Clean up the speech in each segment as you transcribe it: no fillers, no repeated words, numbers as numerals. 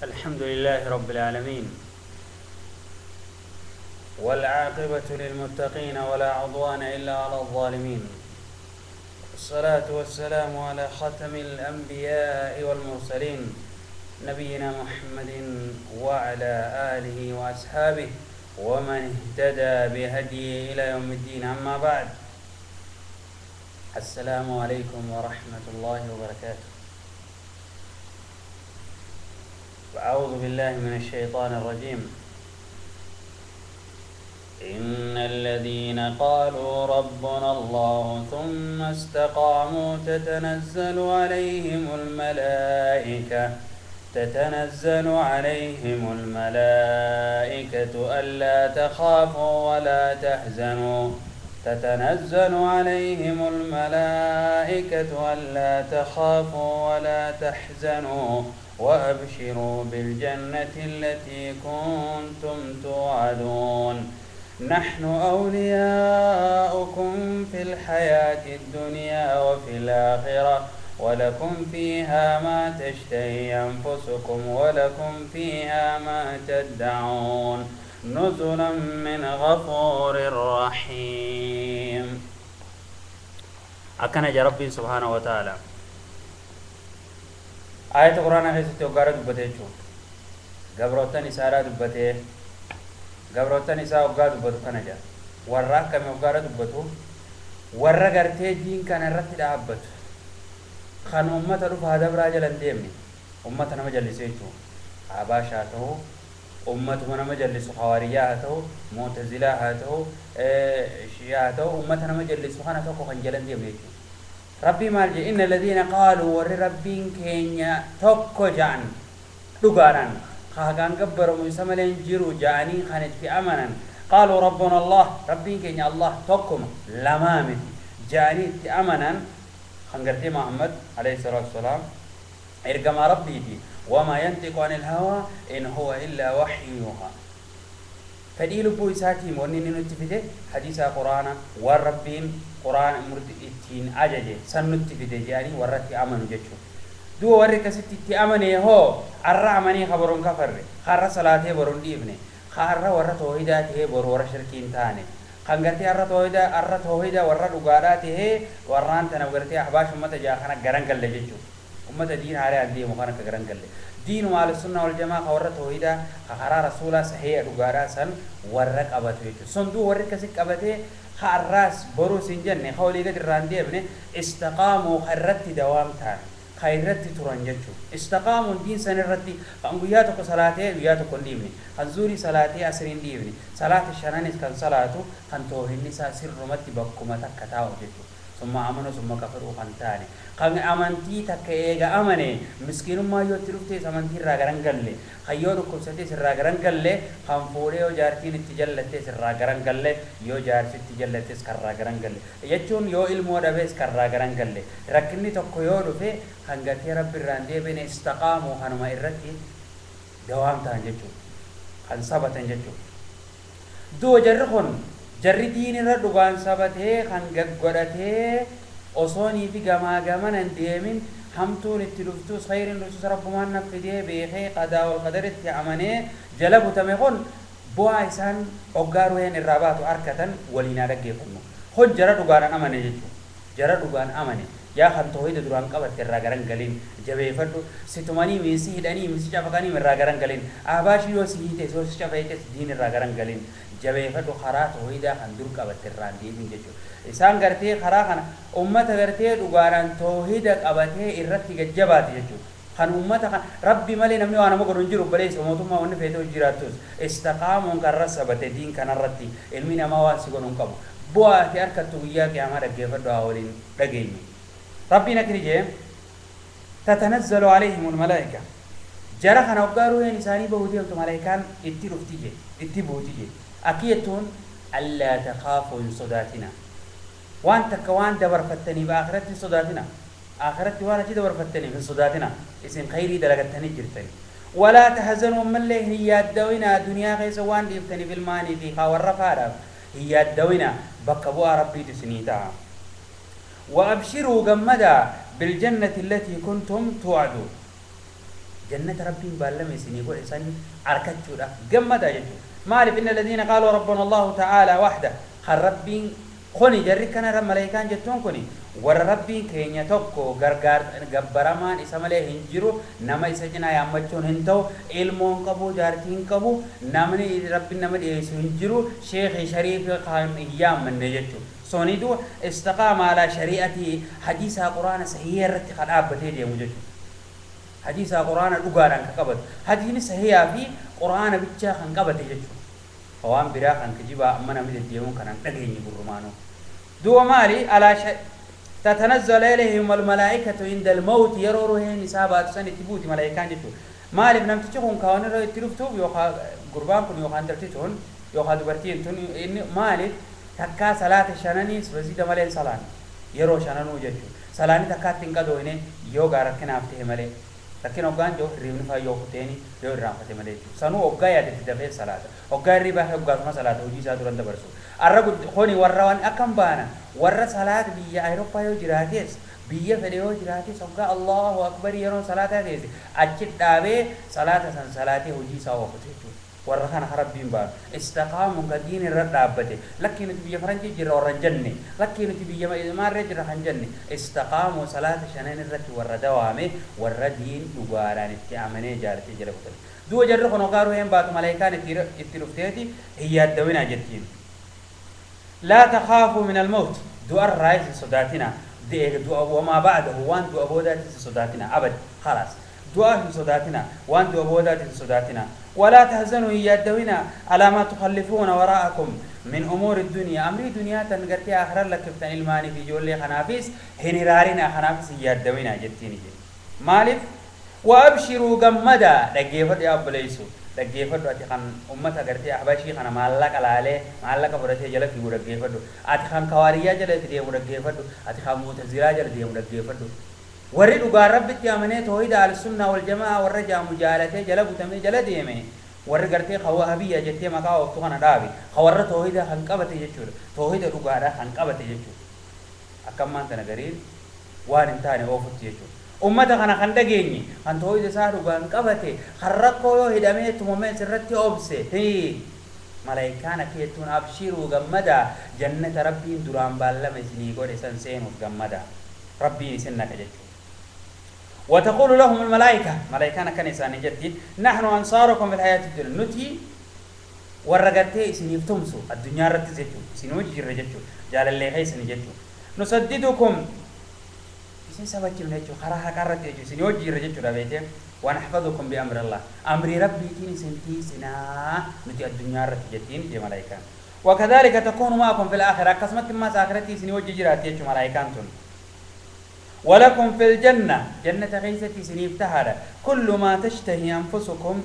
الحمد لله رب العالمين، والعاقبة للمتقين ولا عدوان إلا على الظالمين، الصلاة والسلام على خاتم الأنبياء والمرسلين نبينا محمد وعلى آله وأصحابه ومن اهتدى بهديه إلى يوم الدين. أما بعد، السلام عليكم ورحمة الله وبركاته. أعوذ بالله من الشيطان الرجيم. إن الذين قالوا ربنا الله ثم استقاموا تتنزل عليهم الملائكة ألا تخافوا ولا تحزنوا تتنزل عليهم الملائكة ألا تخافوا ولا تحزنوا وأبشروا بالجنة التي كنتم توعدون. نحن أولياؤكم في الحياة الدنيا وفي الآخرة، ولكم فيها ما تشتهي أنفسكم ولكم فيها ما تدعون، نزلا من غفور رحيم. Akkana ja Rabbi سبحانه وتعالى آية قرآن keessatti hoggaara dubbate jechuudha. Gabroottan isaadhaa dubbatee, gabroottan isaa hoggaa dubbatu kana jedha. Warra akkami hoggaara dubbatu? Warra gartee diin kana irratti dhaabbatu, kan ummata dhufaa dabraa jala hin deemne, ummata nama jallisu jechuudha. Abaash haa ta'u, ummatuma nama jallisu hawaariyyaa haa ta'u, mu'tazilaa haa ta'u, shiyaa haa ta'u, ummata nama jallisu kana tokko kan jala hin deemne jechuudha. Rabbii maal jedhe? إن الذين قالوا, warri Rabbiin keenya tokko ja'an, dhugaadhaan haqaan gabbaramu isa malee hin jiru ja'anii kan itti amanan, قالوا ربنا الله, Rabbiin keenya Allah tokkuma, lamaa miti ja'anii itti amanan, kan gartee Muhammad عليه الصلاة والسلام ergamaa Rabbiiti. وما ينطق عن الهوى إن هو إلا وحي يوحى. Fedhii lubbuu isaatiin wanni inni nutti fide hadiisa, Quraana, waan Rabbiin Quraana ittiin ajaje san nutti fide jedhanii warra itti amanu jechuudha. Duuba warri akkasitti itti amane hoo, arra amanii ka boruun kafarre, har'a salaatee boruun dhiifne, har'a warra toohidaa tahee boru warra shirkii hin taane, kan gartee har'a toohidaa, har'a toohida warra dhugaadhaa tahee warraan tana gartee ahbaash ummata jaa kana garan galle jechuudha. Ummata diin haaraa deemu kan akka garan galle. Diinuma Ahlusunna wal Jamaa ka warra toohidaa ka karaa Rasuulaa sahee dhugaadhaa san warra qabatu jechuudha. Sun duu warri akkasi qabatee ka arraas boruus hin jenne, ka olii gadi irraa hin deemne, استقاموا, ka irratti dawaam ta'an, ka irratti turan jechuudha. استقاموا diin san irratti, kan guyyaa tokko salaatee guyyaa tokko hin dhiifne, kan zuurii salaatee asrii hin dhiifne, salaata shananis kan salaatu, kan toohinni isaa sirrumatti bakkuma takka taa'u jechuudha. ثم آمنوا ثم كفروا kan taane, kan amantii takka eega amane miskiinummaa yoo itti dhuftees amantii irraa garan galle, kan yoo dhukkubsatees irraa garan galle, kan fuudhee yoo jaartiin itti jallattees irraa garan galle, yoo jaarsi itti jallattees karraa garan galle jechuun, yoo ilmoo dhabees karraa garan galle, rakkinni tokko yoo dhufe kan gartee Rabbi irraa hin deebine, استقاموا, kanuma irratti dawaam ta'an jechuudha, kan sabatan jechuudha. Duuba jarri kun jarri diin irra dhugaan sabatee, kan gaggodhatee osoonii fi gamaa gamana hin deemin, hamtuun itti dhuftus khayriin dhuftus Rabbumaan na fidee beekee qadaa wal qadaritti amanee jala butame kun, bu'aa isaan hoggaa ruheen irraa baatu arkatan waliin haa dhaggeeffannu. Kun jara dhugaadhaan amane jechuudha. Jara dhugaan amane yaa kan toohida duraan qabatte irraa garan galin, jabeeffadhu. Si tumanii miisi hidhanii miisi cafaqanii irraa garan galin. Abaashii yoo si hiite, yoo si cafeetes, diin irraa garan galin, jabeeffadhu. Karaa toohidaa kan dur qabatte irraa hin deemin jechuudha. Isaan gartee karaa kana ummata gartee dhugaadhaan toohida qabatee irratti gajjabaate jechuudha. Kan ummata kan Rabbi malee namni waa nama godhu hin jiru, baleessa mootummaa wanni feete hojii jiraattus, استقاموا n karra sabate diin kanarratti ilmi namaa waan si godhu hin qabu. Bu'aa ati harkattu guyyaa qiyaamaa dhaggeeffadhu, haa waliin dhageenyu. Rabbiin akkini jee: تتنزل عليهم الملائكة, jara kana hoggaa ruheen isaanii bahuu deemtu malaayikaan itti dhufti je, itti buuti je. Akki jettuun: ألا تخافوا, hin sodaatina waan takka, waan dabarfattaniif akhiratti hin sodaatina, akhiratti waan achi dabarfattaniif hin sodaatina, isin khayrii dalagattanii jirtani. ولا تحزنوا, ammallee hin yaaddawina, duniyaa keessa waan dhiiftaniif ilmaanii fi warra faadhaaf hin yaaddawina, bakka bu'aa Rabbiitu isinii ta'a. وأبشروا, gammadaa, بالجنة التي كنتم توعدون. Jannata Rabbiin baallama isinii godhe san argachuudhaaf gammadaa jechuudha. Maaliif inna alladhiina qaaluu rabbuna Allahu ta'aalaa waxda kan Rabbiin kuni jarri kana malaayikaan jettuun kuni warra Rabbiin keenya tokko gargaar gabbaramaan isa malee hin jiru, nama isa cinaa yaammachuun hin ta'u, ilmoon qabu, jaartiin qabu, namni Rabbiin nama dhiyeessu hin jiru, sheekhi shariifi kan hin yaammanne jechuudha. Soniitu istiqaama alaa shari'atii hadiisaa quraana sahiha irratti kan dhaabbatee deemu jechuudha. Hadiisaa quraana dhugaadhaan kan qabatu, hadiisni sahihaa fi quraana bichaa kan qabate jechuudha. Waan biraa kan kijibaa amma namni deddeemuun kan hin dhageenye gurrumaanuu. Du'a maali alaa tatanazzalu ilayhim almalaa'ikatu inda almawti yeroo ruheen isaa baatu san itti buuti malaa'ikaan jechuudha. Maaliif namtichi kun kaawwan irra itti dhuftuuf yookaan gurbaan kun yookaan intalti tun yookaan dubartiin tun inni maaliif takkaa salaata shananii masjida malee salaan yeroo shananuu jechuudha. Salaanni takkaatti hin qadooyne yoo gaa rakkinaaf ta'e malee. Rakkina hoggaan jiru hirribni faa yoo kuteeni yoo irraanfate malee jechuudha. Sanuu hoggaa yaadetti dafee salaata. Hoggaa hirribaa fi hoggaasuma salaata hojii isaa duran dabarsu. Arra kuni warra waan akkam baana warra salaata biyya Awurooppaa yoo jiraates biyya fedhe yoo jiraates hoggaa Allahu akbar yeroo salaataa keesse achi dhaabee salaata san salaatee hojii isaa oofate jechuudha. Warra kana Rabbiin baanu istiqaamuun ka diin irra dhaabbate, lakkii nuti biyya faranjii jirra warra hin jenne, lakkii nuti biyya maarree jirra kan jenne, istiqaamuu salaata shanan irratti warra dawaame, warra diin dhugaadhaan itti amanee jaalatee jala kutate. Du'a jarri kun hoggaa ruheen baatu malaayikaan itti dhufteeti hin yaaddawinaa jettiin. Laa takhaafuu min almawt, du'arraa hin sodaatinaa, du'a wamaa ba'dahu waan du'a boodaatti hin sodaatinaa abad khalaas. Du'a hin sodaatinaa, waan du'a boodaatti hin sodaatinaa. ولا تحزنوا يادونا على ما تخلفون وراءكم من أمور الدنيا، أمر دنيا تنقرتي آخر لك كفتن الماني في جولي خنافيس هنرارنا خنافيس يادونا جتيني جي. مالف وأبشروا قمدا لقيفت يا أبو ليسو لقيفت أتي خن أمتها قرتي أحباشي خنا معلق على عليه معلق فرتي جلك يقول لقيفت أتي خن كواريا جلت دي لقيفت أتي خن متزرا جلت دي لقيفت warri dhugaa Rabbitti amanee toohida al-sunnaa wal jamaa warra jaamu jaalatee jala butamee jala deeme warri gartee wahabiyya jettee maqaa ooftu kana dhaabi warra toohida kan qabate jechuudha, toohida dhugaadha kan qabate jechuudha. Akkammaan tana gariin waan hin taane oofutti jechuudha. Ummata kana kan dhageenye kan toohida isaa dhugaan qabate kan rakkoo yoo hidhamee tumamee sirratti obse malaayikaan akka jettuun abshiruu gammadaa jannata Rabbiin duraan baallama isinii godhe san seenuuf gammadaa Rabbiin isin naqa jechuudha. وتقول لهم الملائكة ملائكة كان إنسان جدين نحن أنصاركم في الحياة الدنيا نتي ورقتي سنيفتمسو الدنيا رتزجو سنوجي رجتو جال اللي هي سنجتو نسددكم سن سبتي من هجو خراها كرتي سنوجي رجتو ربيته ونحفظكم بأمر الله أمر ربي تين سنتي سنا نتي الدنيا رتجتين يا ملائكة وكذلك تكون معكم في الآخرة قسمت ما آخرتي سنوجي جراتي ملائكة ولكم في الجنة جنة غيثتي سنيف تهادا كل ما تشتهي أنفسكم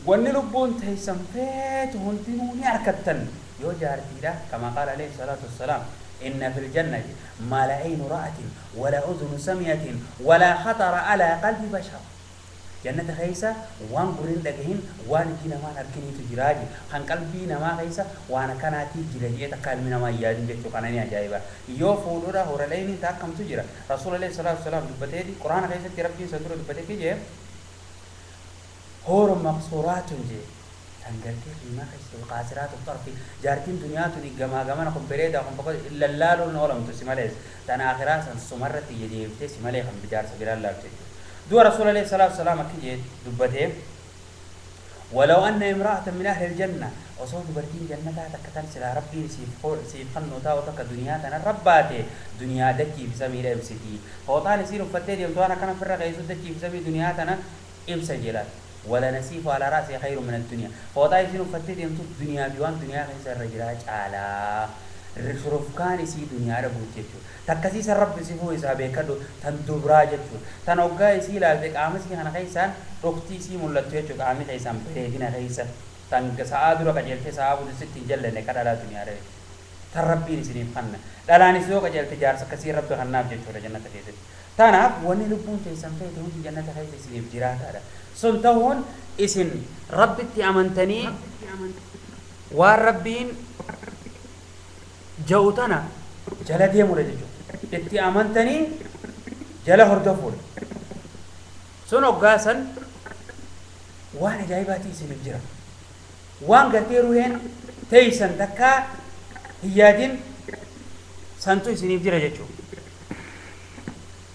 ونلبون تهيسن فيت هنتنوني أركتن يو جارتي له كما قال عليه الصلاة والسلام إن في الجنة ما لا عين رأت ولا أذن سمعت ولا خطر على قلب بشر. جنة خيسة وان قرين دقهن وان جينا ما نركني تجراجي خان قلبي نما خيسة وانا كانتي جراجي تقال من ما يادين جتو كانني عجائبا يو فولورا هورليني تاكم تجرا رسول الله صلى الله عليه وسلم دبتي قرآن خيسة ربي سندر دبتي كي هور مقصورات جي تنقلتي ما خيسة قاصرات الطرف جارتين دنياتني جما جما نقوم بريدا قم فقط إلا اللالو نولم تسماليز تنا آخرات سمرت يدي تسمالي خم بجار سبيل الله تجي دو رسول الله صلى الله عليه وسلم كي دبته ولو أن امرأة من أهل الجنة وصوت برتين جنتها تكتن سلا ربي سيف خنوتا وتك دنيا تنا رباته دنيا دكي في سمير امسكي فوطان يصير فتيد يوم انا كان فرق يسود دكي في سمي دنيا تنا امسجلات ولا نسيف على رأسي خير من الدنيا فوطان يصير فتيد يوم دنيا بيوان دنيا خير الرجال على شرفكان سي دنيا ربوت جچو تكسي سر رب سيفو حسابه كدو تن دبرا جچو تن اوغا سي لالته قامسي خنا خيسان رختي سي ملتو جچو قامي خيسان بريدنا خيسان تن ساعه درو قجلته ساعه بود ستي جلنه كدالا دنيا ره تن ربي سيني فن دلاني سو قجلته جارس كسي رب خناف جچو جنت خيسه تناف وني لبون تيسان فيته جنت خيسه سيني جراتا سنتهون اسن ربتي امنتني والربين جوتنا جلا deemudha jechuudha. Itti amantanii jala hordofuudha. Sun hoggaasan waan ajaa'ibaatii isiniif jira. Waan gartee ruheen teeysan takkaa hin yaadin santu isiniif jira jechuudha.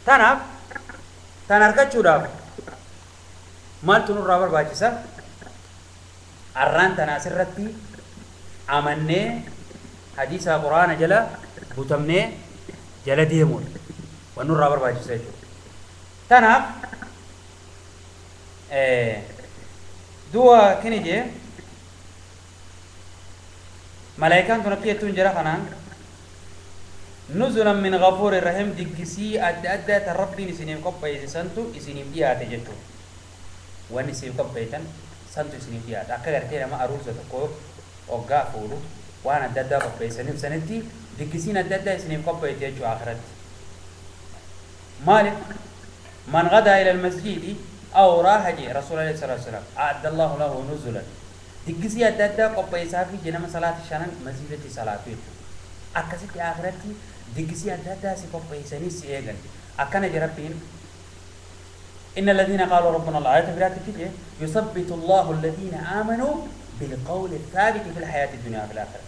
Tanaaf tan argachuudhaaf maaltu nurraa barbaachisa? Arraan tana asirratti amannee hadiisa quraana jala butamnee jala deemuudha. Waan nurraa barbaachisa jechuudha. Tanaaf du'a kini jee malaayikaan tun akka jettuun jira kanaan nuzulan min ghafuurin rahiim diggisii adda addaa tan rabbiin isiniif qopheesse santu isiniif dhiyaate jechuudha. Wanni isiniif qopheessan santu isiniif dhiyaate. Akka gartee nama aruusa tokko hoggaa fuudhu waan adda addaa qopheessaniif sanitti diggisiin adda addaa isiniif qopheesse jechuudha akhiratti. Maaliif? Man gadaa ila almasjidi aw raaha jee rasuula alayhi salaatu wasalaam a'adda Allahu lahu nuzulan. Diggisii adda addaa qopheessaa fi nama salaata shanan masjidatti salaatu jechuudha. Akkasitti akhiratti diggisii adda addaa si qopheessanii si eegan. Akkana jee Rabbiin إن الذين قالوا ربنا الله آية براتك يثبت الله الذين آمنوا بالقول الثابت في الحياة الدنيا وفي الآخرة.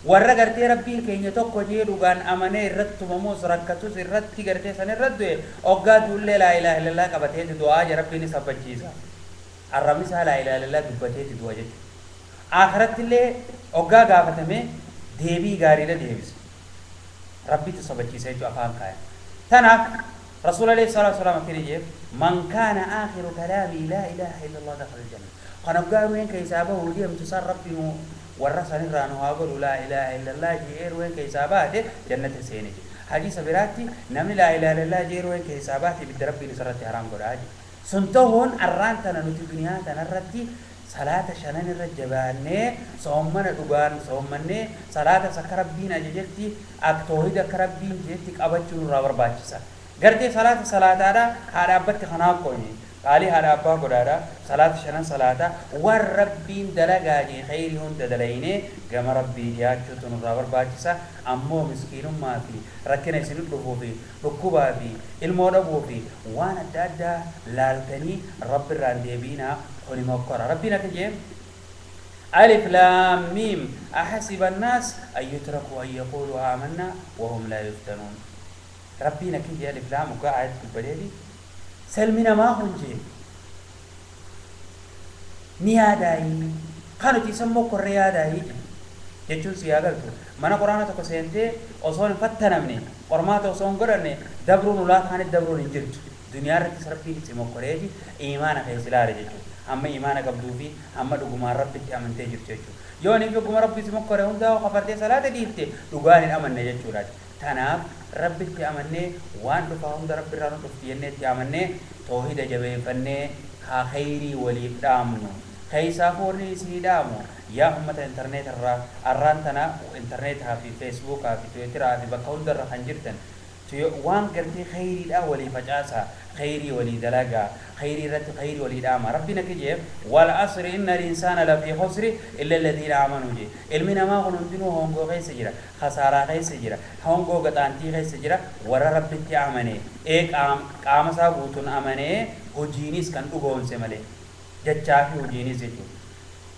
warra gartee rabbiin keenya tokko jee dhugaan amanee irratti tumamuus rakkatus irratti gartee san irratti du'e hoggaa duullee laa ilaaha illallah qabateeti du'aa jee rabbiin isa abbachiisa. Arrabni isaa laa ilaaha illallah dubbateeti du'a jechuudha. Akhiratti illee hoggaa gaafatame deebii gaariidha deebisa. Rabbiitu sabachiisa jechuudha afaan kaaya. Tanaaf رسول الله صلى الله عليه وسلم كان من كان آخر كلامي لا إله إلا الله دخل الجنة. قنبقى وين كيسابه ودي امتصار ربي والرسل رانو هاقول لا إله إلا الله جير وين كيساباته جنة سينجي. حديث براتي نمني لا إله إلا الله جير وين كيساباته بدي ربي نصرتي حرام قراجي. سنتهون الران تنانوتي دنيا تنرتي صلاة شنان الرجباني صومنا دوغان صومني صلاة سكربين أججتي أكتوهيد كربين جتك أبتشون رابر باتشسا. gartee salaata salaataadha haadha abbatti kanaa qoonye qaalii haadha abbaa godhaadha salaata shanan salaata waan rabbiin dalagaa jee khayrii hunda dalaynee gama rabbii dhiyaachuutu nurraa barbaachisa. Ammoo miskiinummaa fi rakkina isin dhufuu fi dhukkubaa fi ilmoo dhabuu fi waan adda addaa laaltanii rabbi irraan deebiinaa kuni mokkora. Rabbiin akka jee ألف لام ميم أحسب الناس أن يتركوا أن يقولوا آمنا وهم لا يفتنون. ربنا كي ألف لام وقاعد في البليدي سلمنا ما هنجي نياداي كانوا تسموا كرياداي jechuun si yaagaltu mana quraana tokko seentee osoo hin fattanamne qormaata osoo hin godhanne dabruun ulaa kaanitti dabruun hin jirtu. Duniyaa irrattis rabbiin si mokkoreeti imaana keessa ilaale jechuudha. Amma imaana qabduu fi amma dhugumaan rabbitti amantee jirtu jechuudha. Yoo inni dhuguma rabbi si mokkore hundaa kafartee salaata dhiifte dhugaan hin amanne jechuudha. Tanaaf rabbitti amannee waan dhufaa hunda rabbi irraa nu dhufti jenneetti amannee toohida jabeeffannee haa khayrii waliif dhaamnu. Keessaafuu warri isinii dhaamu yaa ummata intarneet irraa arraan tana intarneetaa fi feesbuukaa fi tiwiitiraa fi bakka hundarra kan jirtan waan gartee khayriidhaa walii facaasaa khayrii walii dalagaa khayrii irratti khayrii walii dhaama. Rabbiin akka jeef wal asri inna al-insaana lafii khusri illa alladhiina aamanuu jee. Ilmi namaa kun hundinuu hongoo keessa jira, khasaaraa keessa jira, hongoo gaxaantii keessa jira. Warra rabbitti amanee ee qaama isaa guutuun amanee hojiinis kan dhugoomse malee jechaa fi hojiinis jechuudha.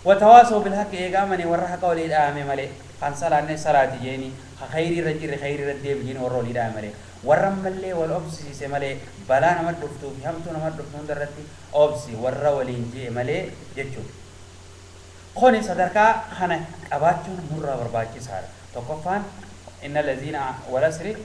Watawaasoo bilhaqi eega amanee warra haqa walii dhaame malee kan salaanne salaati jeeni khayrii irra jirre khayrii irra deebi jeeni warra walii dhaame malee warra ammallee wal obsiise malee balaa nama dhuftuu fi hamtuu nama dhuftu hunda irratti obsi warra waliin jee malee jechuudha. Kuni sadarkaa kana qabaachuun nurraa barbaachisaadha. Tokkoffaan inna allaziina wal asri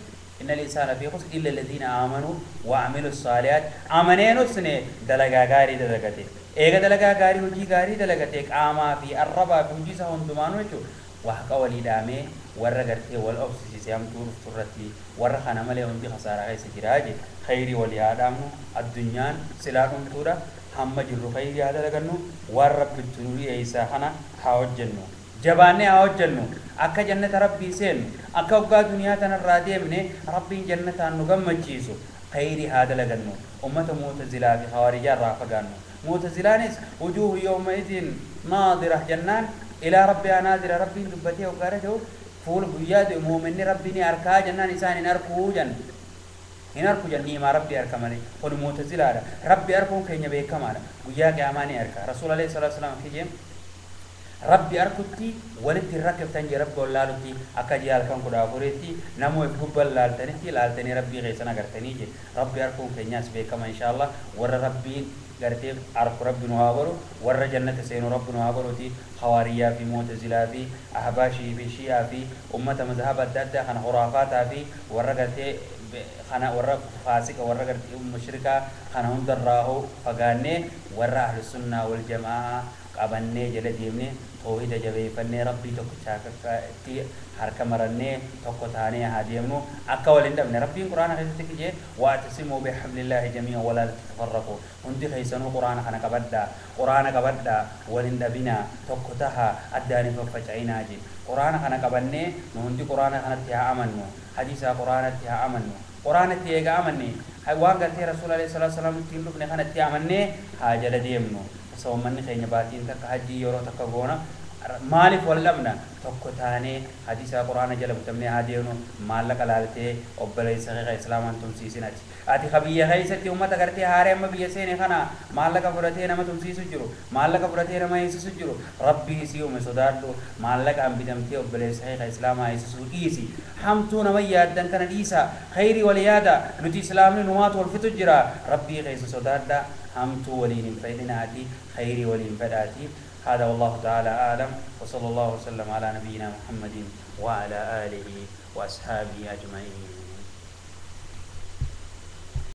inna al-insaana fi khusr illa allaziina aamanuu wa amilu saalihaat amaneen usne dalagaa gaarii dalagate. Eega dalagaa gaarii hojii gaarii dalagate qaamaa fi arrabaa fi hojii isaa hundumaanuu jechuudha. Waaqa walii dhaamee warra gartee wal obsisiise hamtuu dhuftu irratti warra kana malee hundi khasaaraa keessa jiraa jedhe. Khayrii walii haa dhaamnu, addunyaan silaa dhumtuudha. Hamma jirru khayrii haa dalagannu, waan rabbitti nu dhiyeessaa kana haa hojjennu. Jabaannee haa hojjennu. Akka jannata rabbii seennu, akka waggaa duniyaa tanarraa deemne rabbiin jannataan nu gammachiisu khayrii haa dalagannu. Ummata mu'tazilaa fi hawaarijaa irraa fagaannu. Mu'tazilaanis wujuuhu yawma idin naadira jennaan ilaa rabbihaa naadira rabbiin dubbatee hoggaara jiru fuula guyyaa du'e muuminni rabbi ni arkaa jennaan isaan hin arkuu jenna. Hin arku jennii himaa Rabbi arka malee. Kun Mu'tazilaadha. Rabbi arkuun keenya beekamaadha. Guyyaa qiyaamaa ni arka. Rasuul alayhi salaatu wasalaam akki jee, Rabbi arkutti walitti hin rakkiftan jee. Rabbi wallaalutti akka ji'a halkan 14tti namuu if gubban laaltanitti laaltanii Rabbii keessan agartanii jee. Rabbi arkuun keenyaas beekama inshaallah. Warra Rabbiin gartee arku Rabbi nu haa godhu. Warra jannata seenu Rabbi nu haa godhuti. Hawaariyyaa fi Mu'tazilaa fi Ahbaashii fi Shi'aa fi ummata mazhaba adda addaa kana, khuraafaataa fi warra gartee kana, warra faasiqa, warra gartee mushrikaa kana hundarraahu fagaannee, warra Ahlusunnaa wal Jama'aa qabannee jala deemnee, toohida jabeeffannee, Rabbii tokkicha itti harka marannee, tokko taanee haa deemnu, akka wal hin dhabne. Rabbiin Quraana keessatti kijee: "Wa'tasimuu bihablillaahi jamii'an walaa tatafarraquu." Hundi keessanuu Quraana kana qabadhaa, Quraana qabadhaa, wal hin dhabinaa, tokko tahaa, addaan hin faffaca'inaa je. Quraana kana qabannee nu hundi Quraana kanatti haa amannu, hadiisaa Quraanatti haa amannu. Quraanatti eega amanne, waan gartee Rasuula alayhi salaatu wasalaam nutti hin dhufne kanatti amannee haa jala deemnu. Soommanni keenya baatiin takka, hajjii yeroo takka goona. Maaliif wal dhabna? Tokko taanee hadiisaa Quraana jala butamnee haa deemnu. Maallaqa laaltee obboleessa kee Islaamaan tumsiisin. Ati ka biyya keessatti ummata gartee haaree amma biyya seene kana maallaqa fudhatee nama tumsiisu jiru, maallaqa fudhatee nama eegsisu jiru, Rabbii isii uume sodaadhu. Maallaqaan bitamtee obboleessa kee Islaamaa eegsisuu dhiisi. Hamtuu nama yaaddan kana dhiisa, khayrii wal yaada. Nuti Islaamni numaatu wal fixu jira. Rabbii keessa sodaadha, hamtuu waliin hin fedhinaati, khayrii waliin fedhaati. هذا والله تعالى أعلم، وصلى الله وسلم على نبينا محمد وعلى آله وأصحابه أجمعين.